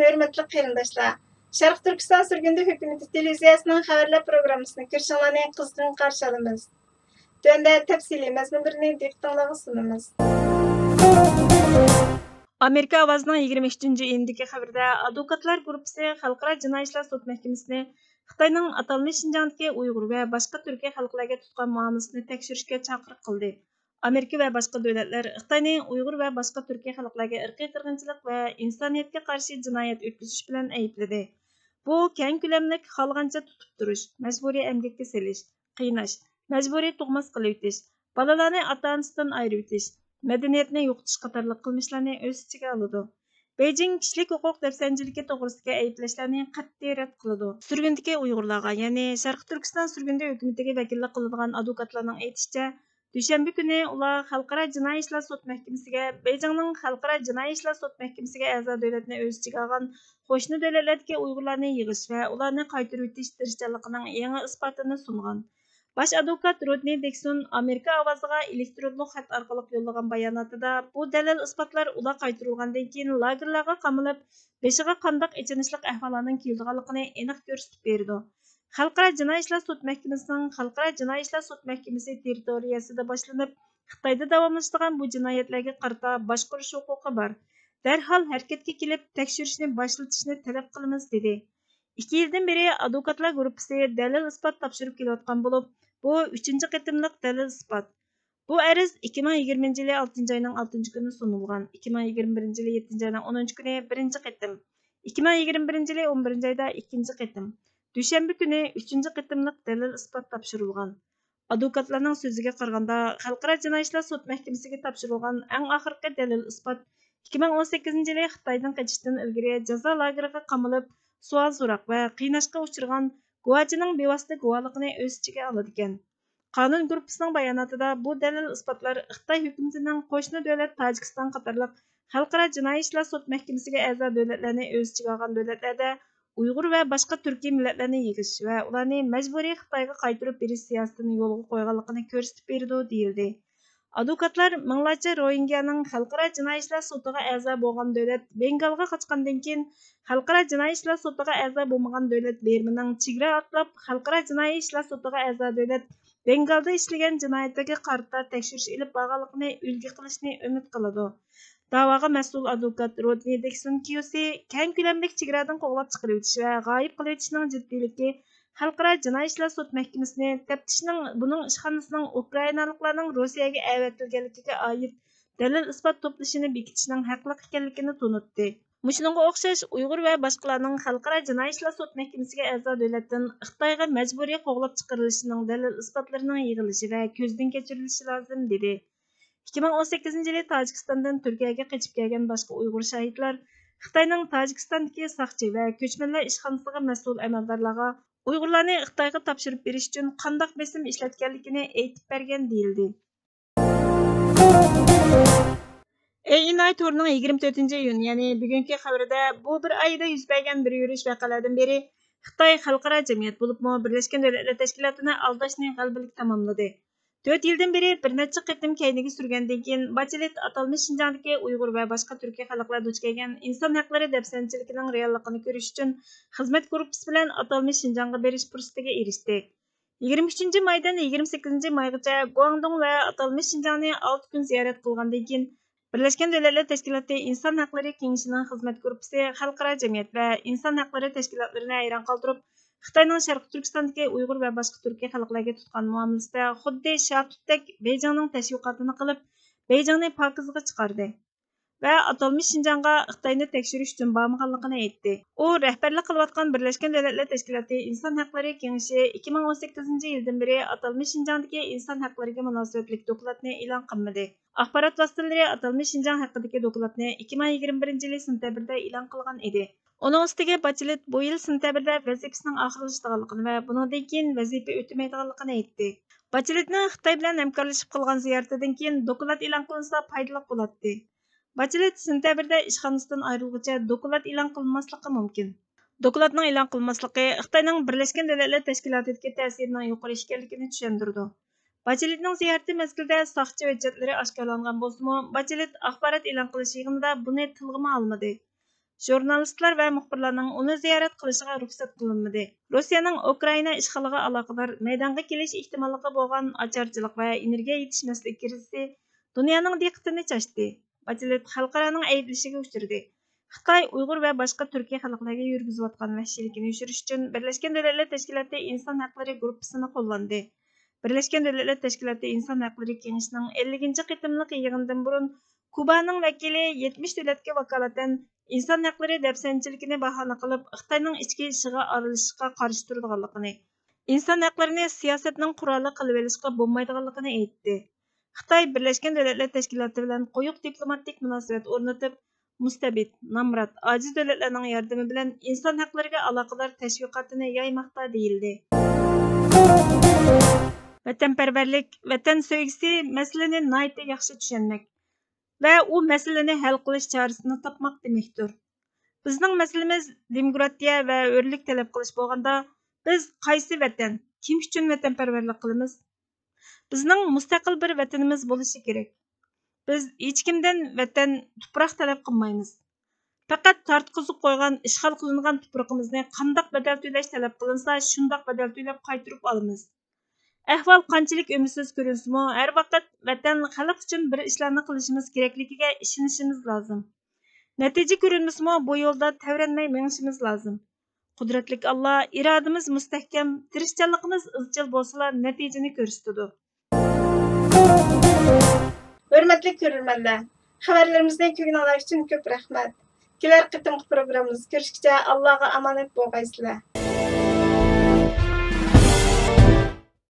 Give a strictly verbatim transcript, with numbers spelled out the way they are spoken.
ھۆرمەتلىك قېرىنداشلار، شەرقىي تۈركىستان سۈرگۈندە ھۆكۈمىتى تېلېۋىزىيەسىنىڭ خەۋەرلەر پروگراممىسىنى كۆرۈشۈڭلارنى قىزغىن قارشى ئالىمىز. تۆۋەندە تەپسىلىي مەزمۇنلىرىنى دىققىتىڭلارغا سۇنىمىز. ئامېرىكا ئاۋازىنىڭ يىگىرمە ئۈچىنچى ئىيۇندىكى خەۋىرىدە ئادۋوكاتلار گۇرۇپپىسى خەلقئارا جىنايى ئىشلار سوت مەھكىمىسىنى خىتاينىڭ ئاتالمىش شىنجاڭدىكى ئۇيغۇر ۋە باشقا تۈركىي خەلقلەرگە تۇتقان مۇئامىلىسىنى تەكشۈرۈشكە چاقىرىق قىلدى. ئامېرىكا ۋە باشقا دۆلەتلەر خىتاينى ئۇيغۇر ۋە باشقا تۈركىي خەلقلەرگە ئىرقىي قىرغىنچىلىق ۋە ئىنسانىيەتكە قارشى جىنايەت ئۆتكۈزۈش بىلەن ئەيىبلىدى. بۇ كەڭ كۆلەملىك خالىغانچە تۇتۇپ تۇرۇش، مەجبۇرىي ئەمگەككە سېلىش، قىيناش، مەجبۇرىي تۇغماس قىلىۋېتىش، بالىلارنى ئاتا-ئانىسىدىن ئايرىۋېتىش، مەدەنىيەتنى يوقىتىش قاتارلىق قىلمىشلارنى ئۆز ئىچىگە ئالىدۇ. بېيجىڭ كىشىلىك ھوقۇق دەپسەندىچىلىكى توغرىسىدىكى ئەيىبلەشلەرنى قەتئىي رەت قىلىدۇ. سۈرگۈندىكى ئۇيغۇرلارغا، يەنى شەرقىي تۈركىستان سۈرگۈندە ھۆكۈمىتىگە ۋەكىللىك قىلىدىغان ئادۋوكاتلارنىڭ ئېيتىشىچە، دۈشەنبە كۈنى ئۇلار خەلقئارا جىنايى ئىشلار سوت مەھكىمىسىگە بېيجىڭنىڭ خەلقئارا جىنايى ئىشلار سوت مەھكىمىسىگە ئەزا دۆلەتنى ئۆز ئىچىگە ئالغان قوشنا دۆلەتلەردىكى ئۇيغۇرلارنى يىغىش ۋە ئۇلارنى قايتۇرۇۋېتىش تىرىشچانلىقىنىڭ يېڭى ئىسپاتىنى سۇنغان. باش ئادۋوكات رودنى دېكسون ئامېرىكا ئاۋازىغا ئېلېكترونلۇق خەت ئارقىلىق يوللىغان باياناتىدا، بۇ دەلىل-ئىسپاتلار ئۇلار قايتۇرۇلغاندىن كېيىن لاگېرلارغا قامىلىپ، بېشىغا قانداق ئېچىنىشلىق ئەھۋاللارنىڭ كېلىدىغانلىقىنى ئېنىق كۆرسىتىپ بېرىدۇ. خەلقئارا جىنايى ئىشلار سوت مەھكىمىسىنىڭ خەلقئارا جىنايى ئىشلار سوت مەھكىمىسى تېررىتورىيەسىدە باشلىنىپ، خىتايدا داۋاملىشىدىغان بۇ جىنايەتلەرگە قارىتا باشقۇرۇش ھوقۇقى بار. دەرھال ھەرىكەتكە كېلىپ، تەكشۈرۈشنى باشلىتىشنى تەلەپ قىلىمىز، دېدى. ئىككى يىلدىن بېرى ئادۋوكاتلار گۇرۇپپىسى دەلىل-ئىسپات تاپشۇرۇپ كېلىۋاتقان بولۇپ، بۇ ئۈچىنچى قېتىملىق دەلىل-ئىسپات. بۇ ئەرز ئىككى مىڭ يىگىرمىنچى يىلى ئالتىنچى ئاينىڭ ئالتىنچى كۈنى سۇنۇلغان، ئىككى مىڭ يىگىرمە بىرىنچى يىلى يەتتىنچى ئاينىڭ ئونىنچى كۈنى بىرىنچى قېتىم، ئىككى مىڭ يىگىرمە بىرىنچى يىلى ئون بىرىنچى ئايدا ئىككىنچى قېتىم، دۈشەنبە كۈنى ئۈچىنچى قېتىملىق دەلىل-ئىسپات تاپشۇرۇلغان. ئادۋوكاتلارنىڭ سۆزىگە قارىغاندا، خەلقئارا جىنايى ئىشلار سوت مەھكىمىسىگە تاپشۇرۇلغان ئەڭ ئاخىرقى دەلىل-ئىسپات ئىككى مىڭ ئون سەككىزىنچى يىلى خىتايدىن قېچىشتىن ئىلگىرى جازا لاگېرىغا قامىلىپ، سوئال-سوراق ۋە قىيناشقا ئۇچرىغان گۇۋاچىنىڭ بىۋاسىتە گۇۋاھلىقىنى ئۆز ئىچىگە ئالىدىكەن. قانۇن گۇرۇپپىسىنىڭ باياناتىدا بۇ دەلىل-ئىسپاتلار خىتاي ھۆكۈمىتىنىڭ قوشنا دۆلەت تاجىكىستان قاتارلىق خەلقئارا جىنايى ئىشلار سوت مەھكىمىسىگە ئەزا دۆلەتلەرنى ئۆز ئىچىگە ئالغان دۆلەتلەردە ئۇيغۇر ۋە باشقا تۈركىي مىللەتلەرنى يىغىش ۋە ئۇلارنى مەجبۇرىي خىتايغا قايتۇرۇپ بېرىش سىياسىتىنى يولغا قويغانلىقىنى كۆرسىتىپ بېرىدۇ، دېيىلدى. ئادۋوكاتلار مىڭلارچە روھىنگيانىڭ خەلقئارا جىنايى ئىشلار سوتىغا ئەزا بولغان دۆلەت بېنگالغا قاچقاندىن كېيىن، خەلقئارا جىنايى ئىشلار سوتىغا ئەزا بولمىغان دۆلەت بىرمىنىڭ چېگرا ئاتلاپ، خەلقئارا جىنايى ئىشلار سوتىغا ئەزا دۆلەت بېنگالدا ئىشلىگەن جىنايەتلىرىگە قارىتا تەكشۈرۈش ئېلىپ بارغانلىقىنى ئۈلگە قىلىشنى ئۈمىد قىلىدۇ. داۋاغا مەسئۇل ئادۋوكات رودنى دېكسون كيۇسى كەڭ كۆلەملىك چېگرادىن قوغلاپ چىقىرىۋېتىش ۋە غايىب قىلىۋېتىشنىڭ جىددىيلىكى خەلقئارا جىنايى ئىشلار سوت مەھكىمىسىنى تەپتىشنىڭ بۇنىڭ ئىشخانىسىنىڭ ئۇكرائىنالىقلارنىڭ روسىيەگە ئەۋەتىلگەنلىكىگە ئائىت دەلىل-ئىسپات توپلىشىنى بېكىتىشنىڭ ھەقلىق ئىكەنلىكىنى تونۇتتى. مۇشۇنىڭغا ئوخشاش، ئۇيغۇر ۋە باشقىلارنىڭ خەلقئارا جىنايى ئىشلار سوت مەھكىمىسىگە ئەزا دۆلەتتىن خىتايغا مەجبۇرىي قوغلاپ چىقىرىلىشىنىڭ دەلىل-ئىسپاتلىرىنىڭ يىغىلىشى ۋە كۆزدىن كەچۈرۈلۈشى لازىم، دېدى. ئىككى مىڭ ئون سەككىزىنچى يىلى تاجىكىستاندىن تۈركىيەگە قېچىپ كەلگەن باشقا ئۇيغۇر شاھىتلار خىتاينىڭ تاجىكىستاندىكى ساقچى ۋە كۆچمەنلەر ئىشخانىسىغا مەسئۇل ئەمەلدارلارغا ئۇيغۇرلارنى خىتايغا تاپشۇرۇپ بېرىش ئۈچۈن قانداق بېسىم ئىشلەتكەنلىكىنى ئېيتىپ بەرگەن، دېيىلدى. ئېيناي تورىنىڭ يىگىرمە تۆتىنچى ئىيۇن، يەنى بۈگۈنكى خەۋىرىدە، بۇ بىر ئايدا يۈز بەرگەن بىر يۈرۈش ۋەقەلەردىن بىرى خىتاي خەلقئارا جەمئىيەت، بولۇپمۇ بىرلەشكەن دۆلەتلەر تەشكىلاتىنى ئالداشنى غەلىبىلىك تاماملىدى. تۆت يىلدىن بېرى بىر نەچچە قېتىم كەينىگە سۈرگەندىن كېيىن، باچېلېت ئاتالمىش شىنجاڭدىكى ئۇيغۇر ۋە باشقا تۈركىي خەلقلەر دۇچ كەلگەن ئىنسان ھەقلىرى دەپسەندىچىلىكىنىڭ رېئاللىقىنى كۆرۈش ئۈچۈن خىزمەت گۇرۇپپىسى بىلەن ئاتالمىش شىنجاڭغا بېرىش پۇرسىتىگە ئېرىشتى. يىگىرمە ئۈچىنچى مايدىن يىگىرمە سەككىزىنچى مايغىچە گۇاڭدۇڭ ۋە ئاتالمىش شىنجاڭنى ئالتە كۈن زىيارەت قىلغاندىن كېيىن، بىرلەشكەن دۆلەتلەر تەشكىلاتى ئىنسان ھەقلىرى كېڭىشىنىڭ خىزمەت گۇرۇپپىسى خەلقئارا جەمئىيەت ۋە ئىنسان ھەقلىرى تەشكىلاتلىرىنى ھەيران قالدۇرۇپ، خىتاينىڭ شەرقىي تۈركىستاندىكى ئۇيغۇر ۋە باشقا تۈركىي خەلقلەرگە تۇتقان مۇئامىلىسىدە خۇددى شاتۇتتەك بېيجىڭنىڭ تەشۋىقاتىنى قىلىپ، بېيجىڭنى پاكىزغا چىقاردى ۋە ئاتالمىش شىنجاڭغا خىتاينى تەكشۈرۈش ئۈچۈن بارمىغانلىقىنى ئېيتتى. ئۇ رەھبەرلىك قىلىۋاتقان بىرلەشكەن دۆلەتلەر تەشكىلاتى ئىنسان ھەقلىرى كېڭىشى ئىككى مىڭ ئون سەككىزىنچى يىلدىن بېرى ئاتالمىش شىنجاڭدىكى ئىنسان ھەقلىرىگە مۇناسىۋەتلىك دوكلاتنى ئېلان قىلمىدى. ئاخبارات ۋاسىتىلىرى ئاتالمىش شىنجاڭ ھەققىدىكى دوكلاتنى ئىككى مىڭ يىگىرمە بىرىنچى يىلى سېنتەبىردە ئېلان قىلغان ئىدى. ئۇنىڭ ئۈستىگە باچېلېت بۇ يىل سېنتەبىردە ۋەزىپىسىنىڭ ئاخىرلىشىدىغانلىقىنى ۋە بۇنىڭدىن كېيىن ۋەزىپە ئۆتىمەيدىغانلىقىنى ئېيتتى. باچېلېتنىڭ خىتاي بىلەن ھەمكارلىشىپ قىلغان زىيارىتىدىن كېيىن دوكلات ئېلان قىلىنسا پايدىلىق بولاتتى. باچېلېت سېنتەبىردە ئىشخانىسىدىن ئايرىلغۇچە دوكلات ئېلان قىلماسلىقى مۇمكىن. دوكلاتنىڭ ئېلان قىلماسلىقى خىتاينىڭ بىرلەشكەن دۆلەتلەر تەشكىلاتىدىكى تەسىرىنىڭ يۇقىرى ئىكەنلىكىنى چۈشەندۈرىدۇ. باچېلېتنىڭ زىيارىتى مەزگىلىدە ساقچى ھۆججەتلىرى ئاشكارىلانغان بولسىمۇ، باچېلېت ئاخبارات ئېلان قىلىش يىغىنىدا بۇنى تىلغىمۇ ئالمىدى. ژۇرنالىستلار ۋە مۇخبىرلارنىڭ ئۇنى زىيارەت قىلىشىغا رۇخسەت قىلىنمىدى. روسىيەنىڭ ئۇكرائىنا ئىشغىلىغا ئالاقىدار مەيدانغا كېلىش ئېھتىماللىقى بولغان ئاچارچىلىق ۋە ئېنېرگىيە يېتىشمەسلىك كىرىزىسى دۇنيانىڭ دىققىتىنى چاچتى. باتلېت خەلقئارانىڭ ئەيىبلىشىگە ئۇچرىدى. خىتاي ئۇيغۇر ۋە باشقا تۈركىي خەلقلەرگە يۈرگۈزۈۋاتقان ۋەھشىيلىكىنى يوشۇرۇش ئۈچۈن بىرلەشكەن دۆلەتلەر تەشكىلاتى ئىنسان ھەقلىرى گۇرۇپپىسىنى قوللاندى. بىرلەشكەن دۆلەتلەر تەشكىلاتى ئىنسان ھەقلىرى كېڭىشىنىڭ ئەللىكىنچى قېتىملىق يىغىنىدىن بۇرۇن كۇبانىڭ ۋەكىلى يەتمىش دۆلەتكە ۋاكالىتەن ئىنسان ھەقلىرى دەپسەندىچىلىكىنى باھانە قىلىپ، خىتاينىڭ ئىچكى ئىشىغا ئارىلىشىشقا قارشى تۇرىدىغانلىقىنى، ئىنسان ھەقلىرىنى سىياسەتنىڭ قورالى قىلىۋېلىشقا بولمايدىغانلىقىنى ئېيتتى. خىتاي بىرلەشكەن دۆلەتلەر تەشكىلاتى بىلەن قويۇق دىپلوماتىك مۇناسىۋەت ئورنىتىپ، مۇستەبىت، نامرات، ئاجىز دۆلەتلەرنىڭ ياردىمى بىلەن ئىنسان ھەقلىرىگە ئالاقىدار تەشۋىقاتىنى يايماقتا دېيىلدى. ۋەتەنپەرۋەرلىك، ۋەتەن سۆيگۈسى مەسىلىنى ناھايىتى ياخشى چۈشەنمەك ۋە ئۇ مەسىلىنى ھەل قىلىش چارىسىنى تاپماق دېمەكتۇر. بىزنىڭ مەسىلىمىز دېموكراتىيە ۋە ھۆرلۈك تەلەپ قىلىش بولغاندا، بىز قايسى ۋەتەن، كىم ئۈچۈن ۋەتەنپەرۋەرلىك قىلىمىز؟ بىزنىڭ مۇستەقىل بىر ۋەتىنىمىز بولۇشى كېرەك. بىز ھېچكىمدىن ۋەتەن، تۇپراق تەلەپ قىلمايمىز. پەقەت تارتقۇزۇپ قويغان، ئىشغال قىلىنغان تۇپرىقىمىزنى قانداق بەدەل تۆلەش تەلەپ قىلىنسا، شۇنداق بەدەل تۆلەپ قايتۇرۇپ ئالىمىز. ئەھۋال قانچىلىك ئۈمىدسىز كۆرۈنسىمۇ، ھەر ۋاقىت ۋەتەن، خەلق ئۈچۈن بىر ئىشلارنى قىلىشىمىز كېرەكلىكىگە ئىشىنىشىمىز لازىم. نەتىجە كۆرۈنمىسىمۇ، بۇ يولدا تەۋرەنمەي مېڭىشىمىز لازىم. قۇدرەتلىك ئاللا، ئىرادىمىز مۇستەھكەم، تىرىشچانلىقىمىز ئىزچىل بولسىلا، نەتىجىنى كۆرسىتىدۇ. ھۆرمەتلىك كۆرۈرمەنلەر، خەۋەرلىرىمىزنى كۆرگىنىڭلار ئۈچۈن كۆپ رەھمەت. كېلەر قېتىمقى پروگراممىمىزدا كۆرۈشكىچە ئاللاغا ئامانەت بولغايسىلەر.